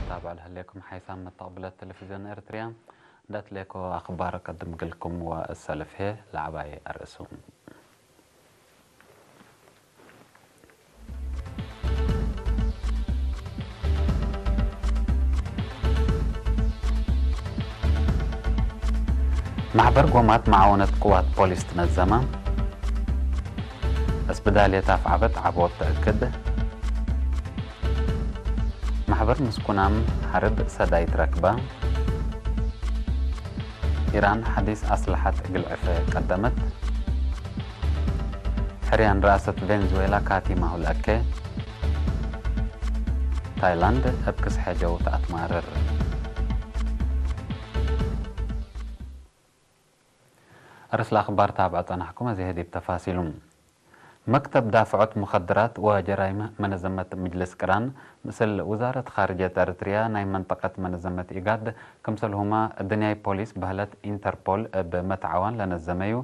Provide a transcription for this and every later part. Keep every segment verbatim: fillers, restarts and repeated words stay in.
ታብዕ ለህሌኩም ሓይሳም መተቅብለት ቴሌቪዝዮን ኤርትርያ። እንደ እትሌኮ አክባር ቀድም ግልኩም ወእሰልፍ ህዬ ለዐባይ አርእሱ። ማሕበር ጎማት መዓወነት ቅዋት ፖሊስ ትነዘመ። እስብዳልየት አፍዐበት ዐቦት ተአክድ። ማሕበር ምስኩናም ሐርብ ሰዳይት ረክበ። ኢራን ሐዲስ አስለሐት እግል ዕፈ ቀደመት። ሕርያን ረአሰት ቬንዙዌላ ካቲማሁ ለአኬ። ታይላንድ እብ ክስሐ ጀው ተአትማርር። አርእስ ለአክባር ታብዐ ጸናሕኩም፣ አዜ ህዲብ ተፋሲሉ። መክተብ ዳፍዖት ሙከድራት ወጀራይም መነዘመት ምጅልስ ቅራን፣ ምስል ውዛረት ካርጅየት ኤረትርያ፣ ናይ መንጠቀት መነዘመት ኢጋድ፣ ክምሰልሁመ እድንያይ ፖሊስ በህለት ኢንተርፖል እብ መትዓዋን ለነዘመዩ፣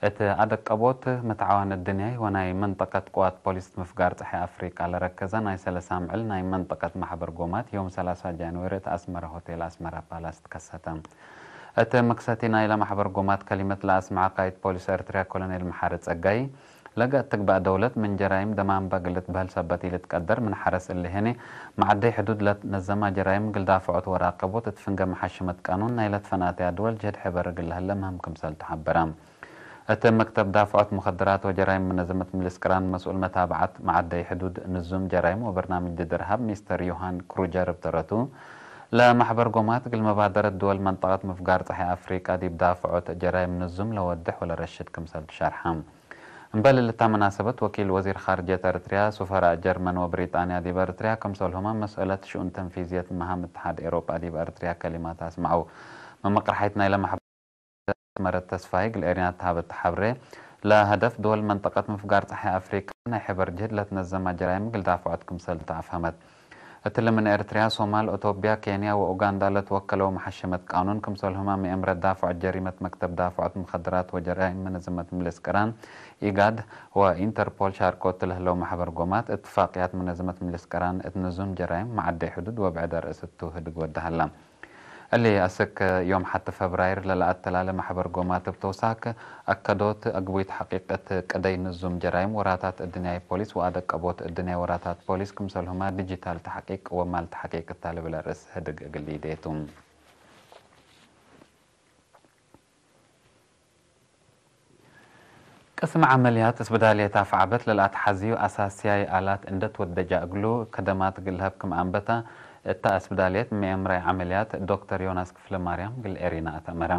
እት አደቀቦት መትዓዋን እድንያይ ወናይ መንጠቀት ቅዋት ፖሊስ ምፍጋር ጸሐይ አፍሪቃ ለረከዘ ናይ ሰለሳ ምዕል ናይ መንጠቀት ማሕበር ጎማት ዮም ሰላሳ ጃንወሪ እት አስመረ ሆቴል አስመራ ፓላስ ትከሰተ። እት መክሰቲ ናይለ ማሕበር ጎማት ከሊመት ለአስመዐ ቃይድ ፖሊስ ኤረትርያ ኮሎኔል መሓሪ ጸጋይ፣ ለገአት ትግባእ ደውለት ምን ጀራይም ደማንበ እግል ልትበህል ሰበት ኢልትቀደር፣ ምን ሐረስ እሊ ህኔ መዐደይ ሕዱድ ለትነዘማ ጀራይም እግል ዳፍዖት ወራቀቦት እት ፍንገ መሐሽመት ቃኑን ናይለ ትፈናተያ ድወል ጅህድ ሕበር እግል ለህለ ምህም ክምሰል ተሐበረ። እት መክተብ ዳፍዖት ሙከደራት ወጀራይም መነዘመት ምልስ ቅራን መስኡል መታብዐት መዐደይ ሕዱድ ንዙም ጀራይም ወበርናምጅ ድድ እርሃብ ሚስተር ዮሃን ክሩጀር እብ ተረቱ፣ ለማሕበር ጎማት እግል መባደረት ድወል መንጠቀት ምፍጋር ጸሐይ አፍሪቃ ዲብ ዳፍዖት ጀራይም ንዙም ለወድሕ ወለረሽድ ክምሰል ትሸርሐ። እምበል እልታ መናሰበት ወኪል ወዚር ካርጅየት ኤረትርያ፣ ሱፈራእ ጀርመን ወብሪጣንያ ዲብ ኤረትርያ፣ ክምሰልሁመ መስኡለት ሽኡን ተንፊዝየት መሃም እትሓድ ኤሮጳ ዲብ ኤረትርያ ከሊማት አስመዐው። መመቅርሓይት ናይለ ማሕበር መረት ተስፋይ እግል ኤሪና ተሀበት ተሐብሬ፣ ለሀደፍ ድወል መንጠቀት ምፍጋር ጸሓይ አፍሪቃ ናይ ሕበር ጅህድ ለትነዘማ ጀራይም እግል ዳፍዖት ክምሰል ተአፍሀመት። እትሊ ምን ኤርትርያ፣ ሶማል፣ ኦቶብያ፣ ኬንያ ወኡጋንዳ ለትወከለው መሐሸመት ቃኑን ክምሰልሁመ ምኤምረት ዳፍዖት ጀሪመት መክተብ ዳፍዖት ሙከደራት ወጀራይም መነዘመት ምልስ ቅራን፣ ኢጋድ፣ ወኢንተርፖል ሻርኮ እት ለህለው ማሕበር ጎማት እትፋቅያት መነዘመት ምልስ ቅራን እት ንዙም ጀራይም መዐደይ ሕዱድ ወብዕድ አርእስ እቱ ህድግ ወደ ሀላ። እሊ አስክ ዮም ሐቲ ፈብራይር ለለአተላለ ማሕበር ጎማት እብ ተውሳክ አከዶት፣ አግቡይ ተሐቂቅ እት ቅደይ ንዙም ጀራይም ወራታት እድንያይ ፖሊስ ወአደቀቦት እድንያይ ወራታት ፖሊስ ክምሰልሁመ ዲጂታል ተሐቂቅ ወማል ተሐቂቅ እታ ልብል አርእስ ህድግ እግል ሊዴ ቱ። ቅስም ዐመልያት እስብዳልየት አፍዐበት ለለአትሐዝዩ አሳስያይ አላት እንደ ትወደጃ እግሉ ከደማት እግል ለሀብ ክም አንበተ፣ እተ እስብዳልየት ምኤምራይ ዐመልያት ዶክተር ዮናስ ክፍለማርያም እግል ኤሪና አተአመረ።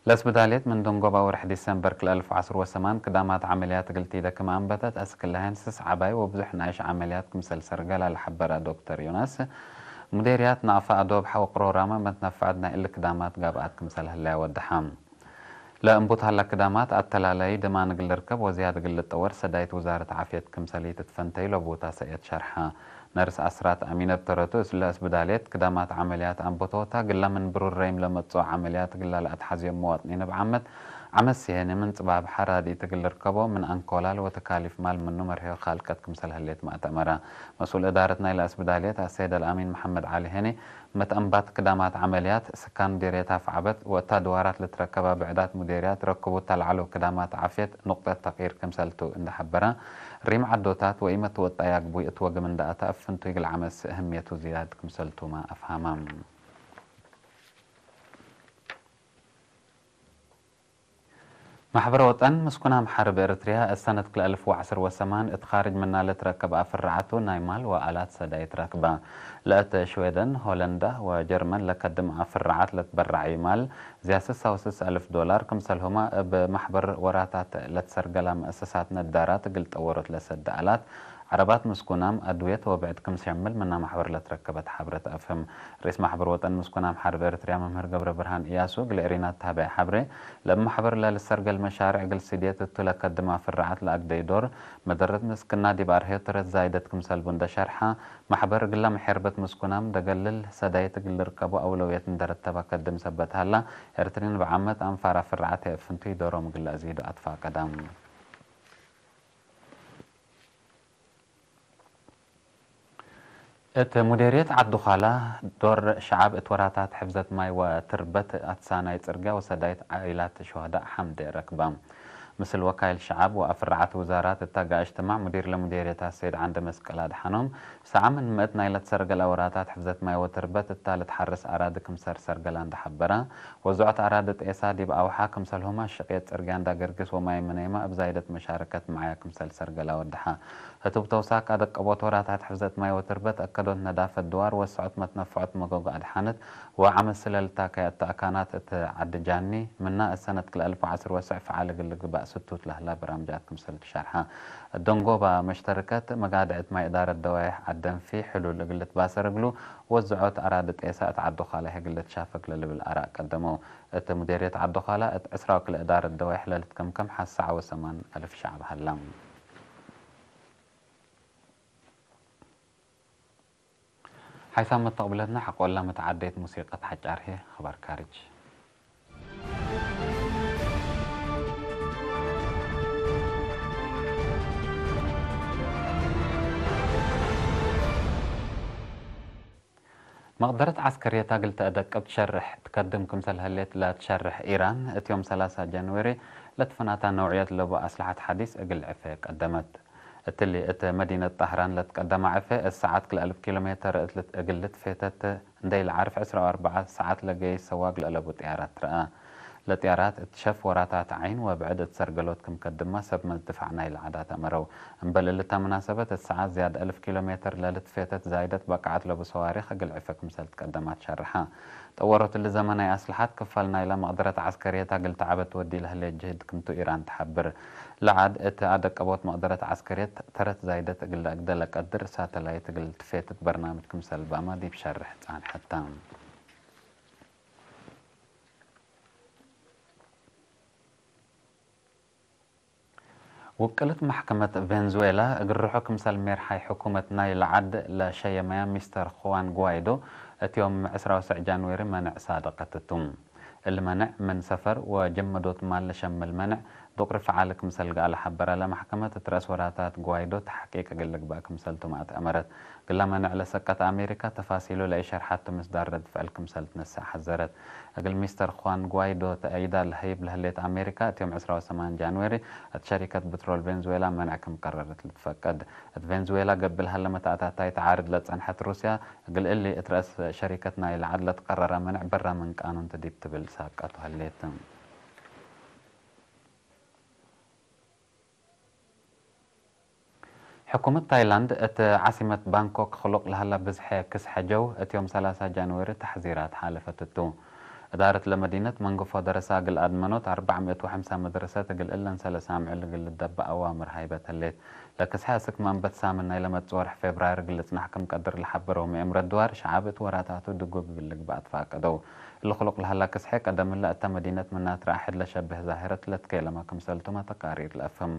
ለእስብዳልየት ምን ደንጎባ ወርሕ ዲሰምበር ክልኤ አልፍ ወዐስር ወሰማን ክዳማት ዐመልያት እግል ቲደ ክም አንበተት፣ አስክ ለሀይን ስስ ዐባይ ወብዙሕ ናይሽ ዐመልያት ክምሰል ሰርገላ ለሐበረ ዶክተር ዮናስ፣ ሙዴርያት ናቅፋ፣ አዶብሐ ወቅሮራመ መትነፈዐት ናይ እሊ ክዳማት ጋብአት ክምሰል ህለያ ወደሐ። ለእንቡት ሀላ ክዳማት አተላላይ ደማን እግል ልርከብ ወዝያድ እግል ልጠወር ሰዳይት ውዛረት ዓፍየት ክምሰል ኢትትፈንተዩ ለቡታ ሰእየት ሸርሐ። ነርስ አስራት አሚነ እብ ተረቱ፣ እስ-፣ ለእስብዳልየት ክዳማት ዐመልያት አንበቶታ፣ ግላ ምን ብሩረይም ለመጽኦ ዐመልያት እግላ ለአትሐዝዮም መዋጥኒን እብ ዓመት፣ ዐመት ሲሄኒ ምን ጽባብሐ ራድኢት እግል ልርከቦ፣ ምን አንኮላል ወተካሊፍ ማል ምኑ መርሕዮ ካልቀት ክምሰል ህሌት መአተአመረ። መስኡል እዳረት ናይለ እስብዳልየት አሰይድ አልአሚን መሐመድ ዐሊ ሄኒ፣ መትአንባት ክዳማት ዐመልያት፣ ስካን ሙዴርየት አፍዐበት ወእታ ድዋራት ልትረከባ ብዕዳት ሙዴርያት ረክቡታ ለዐለው ክዳማት ዓፍየት ኑቅጠት ተቅይር ክምሰል ቱ እንዴ ሐበረ፣ ሪም ዐዶታት ወኢመትወጣይ አግቡይ እት ወግም እንዴ አተ እብ ፍንቱይ እግል ዐመስ እህምየቱ ዝያድ ክምሰል ቱመ አፍሀመ። ማሕበር ወጠን ምስኩናም ሐርብ ኤረትርያ እት ሰነት ክልኤ አልፍ ወዐስር ወሰማን እት ካርጅ ምና ለትረከብ አፍርዓቱ ናይ ማል ወአላት ሰዳይት ረክበ። ለእት ሽዌደን፣ ሆለንዳ ወጀርመን ለከድም አፍርዓት ለትበረዐዩ ማል ዝያድ ስሳ ወስስ አልፍ ዶላር ክምሰልሁመ እብ ማሕበር ወራታት ለትሰርገላ መአሰሳት ነዳራት እግል ጠወሮት ለሰደ አላት አረባት ምስኩናም አድዌት ወብዕድ ክም ሸምል ምና ማሕበር ለትረከበት ሐብረ ተአፍህም። ርኢስ ማሕበር ወጠን ምስኩናም ሐርብ ኤረትርያ መምህር ገብረብርሃን እያሱ እግል ኤሪና ተታብዐ ሐብሬ፣ ለእብ ማሕበር ለልሰርገል መሻርዕ እግል ስድየት እቱ ለከድም አፍራዓት ለአግደዩ ዶር፣ መደረት ምስክና ዲብ አርህዮ ተረት ዛይደት ክምሰል ቡ እንደ ሸርሐ፣ ማሕበር እግላ መሐርበት ምስኩናም ደገልል ሰዳይት እግል ልርከቡ አውለውየት እንደ ረተበ ከድም ሰበት ሀላ፣ ኤረትርያን እብ ዓመት አንፋር አፍራዓት ህይ እብ ፍንቱይ ዶሮም እግል ለአዚዱ አትፋቀዳ። እት ሙዴርየት ዐዱ ኻላ፣ ዶር ሸዐብ እት ወራታት ሕፍዘት ማይ ወትርበት፣ አትሳናይ ጽርግያ ወሰዳይት ዓኢላት ሹሀዳእ ሐምዴ ረክበ። ምስል ወካይል ሸዐብ ወአፍራዓት ውዛራት እተ ጋእጅትማዕ ሙዲር ለሙዴርየት አሰይድ ዐንደ መስቀል አድሐኖም፣ ሰዓ ምን ምእት ናይለ ትሰርገለ ወራታት ሕፍዘት ማይ ወትርበት እታ ልትሐርስ አራዲ ክምሰል ሰርገላ እንደ ሐበረ፣ ወዝዖት አራዲ ጤሳ ዲብ አውሓ ክምሰልሁመ ሽቅየት ጽርግያ እንዳ ገርግስ ወማይ ምነይማ እብ ዛይደት መሻረከት መዓያ ክምሰል ሰርገላ ወደሐ። ህቱ እብ ተውሳክ አደቀቦት ወራታት ሕፍዘት ማይ ወትርበት፣ አከዶት ነዳፈት ድዋር፣ ወሰዖት መትነፈዖት መጎጎ አድሓነት ወዐመት ስለል ታካይ እተ አካናት እት ዐዲ ጃኒ፣ ምና እት ሰነት ክልኤ አልፍ ወዐስር ወሰዕ ፈዓል እግል ልግባእ ስቱት ለህላ በራምጃት ክምሰል ትሸርሐ። እት ደንጎባ መሽተርከት መጋድዕት ማይ እዳረት ደዋይሕ ዐደንፊ ሕሉል እግል ልትባሰር እግሉ፣ ወዝዖት አራዲ ጤሳ እት ዐዱ ኻላ ህይ እግል ልትሻፈግ ለልብል አራእ ቀደመው። እት ሙዴርየት ዐዱ ኻላ እት ዕስራ ወክልኤ እዳረት ደዋይሕ ለልትከምከም ሐሰ ዐወ ሰማን አልፍ ሸዐብ ሀላ። ሓይሳም መተቅብለትና ሐቆላ መተዓደይት ሙሲቀት ሐጫር ህዬ፣ አኽባር ካርጅ። መቅደረት ዐስከርየት እግል ተአደቅብ ትሸርሕ ትከድም ክምሰል ህሌት ለትሸርሕ ኢራን፣ እት ዮም ሰላሳ ጃንዌሪ ለትፈናታ ነውዕየት ለቡ አስለሐት ሐዲስ እግል ዕፌ ቀደመት። እትሊ እት መዲነት ጣህራን ለትቀደመ ዕፌ፣ እት ሰዓት ክልኤ አልፍ ኪሎ ሜተር እት ልት-፣ እግል ልትፌተት እንዴ ኢለዓርፍ ዕስራ ወአርበዕ ሰዓት ለገይስ ሰዋግ ለአለቡ ጥያራት ረአ። ለጥያራት እት ሸፍ ወራታት ዓይን ወብዕድ እት ሰርገሎት ክም ከድማ ሰብ መዝ ድፋዕ ናይለ ዓዳት አመረው። እምበል እልታ መናሰበት እት ሰዓት ዝያድ አልፍ ኪሎ ሜተር ለልትፌተት ዛይደት በቃዐት ለቡ ሰዋሪክ እግል ዕፌ ክምሰል ትቀደማት ሸርሐ። ጠወሮት እሊ ዘመናይ አስለሐት ክፋል ናይላ መቅደረት ዐስከርየት እግል ተዐበት ወዲ ለህሌት ጅህድ ክምቱ ኢራን ተሐብር። ለዐድ እት አደቀቦት መቅደረት ዐስከርየት ተረት ዛይደት እግል ለአግደ ለቀድር ሳተላይት እግል ትፌትት በርናምጅ ክምሰል ባመ ዲብ ሸርሕ ጻንሐት ተ። ውቅልት መሕከመት ቬንዙዌላ እግል ርሑ ክምሰል ሜርሓይ ሕኩመት ናይለ ዐድ ለሸየመያ ሚስተር ኹዋን ጉዋይዶ እት ዮም ዕስራ ወሰዕ ጃንዌሪ መንዕ ሳደቀት ቱ። እሊ መንዕ ምን ሰፈር ወጀመዶት ማል ለሸምል መንዕ ዱቅሪ ፈዓል ክምሰል ገአ ለሐበረ ለመሕከመት እት ረአስ ወራታት ጉዋይዶ ተሕቂቅ እግል ልግበእ ክምሰል ቱ መአት አመረት። እግላ መንዕ ለሰቀት አሜሪካ ተፋሲሉ ለኢሸርሐት ቱ ምስዳር ረድ ፍዕል ክምሰል ትነሰእ ሐዘረት። እግል ሚስተር ኹዋን ጉዋይዶ ተአይዳ ለሀይብ ለህሌት አሜሪካ፣ እት ዮም ዕስራ ወሰማን ጃንዌሪ እት ሸሪከት ብትሮል ቬንዙዌላ መንዕ ክም ቀረረት ልትፈቀድ። እት ቬንዙዌላ ገብእ ለሀለ መተአታታይ ተዓርድ ለጸንሐት ሩስያ፣ እግል እሊ እት ረአስ ሸሪከት ናይለ ዐድ ለትቀረረ መንዕ በራ ምን ቃኑን ቱ ዲብ ትብል ሳቀቱ ህሌት። ሕኩመት ታይላንድ እት ዓሲመት ባንኮክ ክሉቅ ለሀላ ብዝሐ ክስሐ ጀው እት ዮም ሰላሳ ጃንወሪ ተሕዚራት ሓለፈት ቱ። እዳረት ለመዲነት መንግፎ ደረሳ እግል አድመኖት አርበዕ ምእት ወሐምሳ መድረሰት እግል እለን ሰለስ አምዕል እግል ልደበእ አዋምር ሃይበት ህሌት። ለክስሐ እስክ መንበት ሳምን ናይ ለመጽእ ወርሕ ፌብራይር እግል ልጽናሕ ክም ቀድር ለሐበረው ምእምረት ድዋር ሸዓብ እት ወራታቱ ድጉብ እግል ልግበእ አትፋቀደው። እሊ ክሉቅ ለሀላ ክስሐ ቀደምለ እተ መዲነት ምናት ረአሕድ ለሸብህ ዛህረት ለትኬለመ ክምሰልቱመ ተቃሪር ለአፍህም።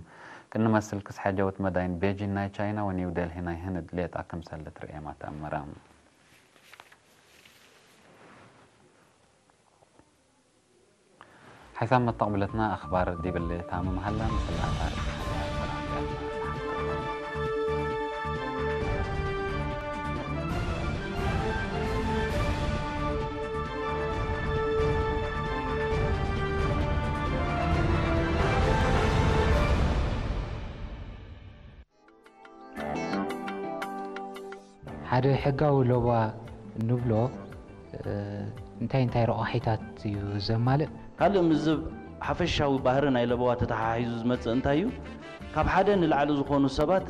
ክእነ መስል ክስሐ ጀውት መዳይን ቤጂን ናይ ቻይና ወኒው ዴልሂ ናይ ህንድ ሌጣ ክምሰል ልትርኤመ ተአመረ። ሓይሳም መተቅብለትና አኽባር ዲብለ ታምም ሀላ፣ ምስል አኽባር ሓደ ሕጋዊ ለበዋ እንብሎ፣ እ፣ እንታይ እንታይ ረቋሒታት እዩ ዘማልእ? ካልእ ምስዚ ሓፈሻዊ ባህሪ ናይ ለበዋ ተተሓሒዙ ዝመጽእ እንታይ እዩ? ካብ ሓደ ንላዕሊ ዝኾኑ ሰባት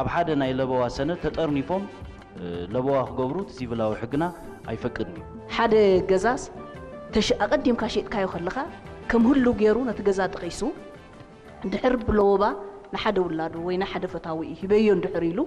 ኣብ ሓደ ናይ ለበዋ ሰነድ ተጠርኒፎም፣ እ፣ ለበዋ ክገብሩ እቲ ሲቪላዊ ሕግና ኣይፈቅድን እዩ። ሓደ ገዛስ ተሽ-፣ ኣቐዲምካ ሸይጥካዮ ከለኻ፣ ከም ህሉው ገይሩ ነቲ ገዛ ጠቒሱ፣ ድሕር ብለወባ ንሓደ ውላዱ ወይ ንሓደ ፈታዊኡ ሂበዮ እንድሕር ኢሉ፣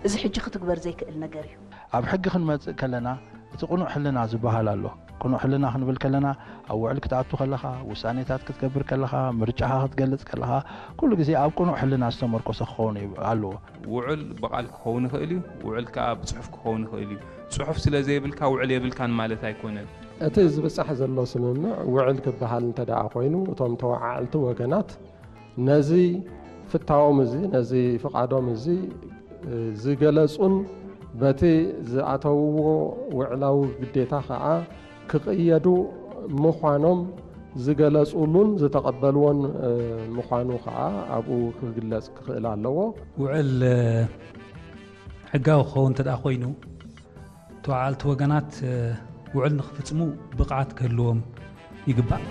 እዚ ሕጂ ክትግበር ዘይክእል ነገር እዩ። ኣብ ሕጊ ክንመጽእ ከለና፣ እቲ ቅኑዕ ሕልና ዝበሃል ኣሎ። ቅኑዕ ሕልና ክንብል ከለና፣ ኣብ ውዕል ክትኣቱ ከለኻ፣ ውሳኔታት ክትገብር ከለኻ፣ ምርጫኻ ክትገልጽ ከለኻ፣ ኩሉ ግዜ ኣብ ቅኑዕ ሕልና ዝተመርኮሰ ክኸውን ይብ-፣ ኣለዎ። ውዕል ብቃል ክኸውን ይኽእል እዩ፣ ውዕል ከኣ ብጽሑፍ ክኸውን ይኽእል እዩ። ጽሑፍ ስለ ዘይብልካ ውዕል የብልካን ማለት ኣይኮነን። እቲ ዝብጻሕ ዘሎ ስምምዕ ውዕል ክበሃል እንተ ደኣ ኮይኑ፣ እቶም ተወዓዕልቲ ወገናት ነዚ ፍታዎም እዚ፣ ነዚ ፍቓዶም እዚ ዝገለጹን በቲ ዝኣተውዎ ውዕላዊ ግዴታ ከኣ ክቕየዱ ምዃኖም ዝገለጹሉን ዝተቐበልዎን ምዃኑ ከኣ ኣብኡ ክግለጽ ክኽእል ኣለዎ። ውዕል ሕጋዊ ክኸውን እንተ ደኣ ኮይኑ፣ ተወዓልቲ ወገናት ውዕል ንክፍጽሙ ብቕዓት ክህልዎም ይግባእ።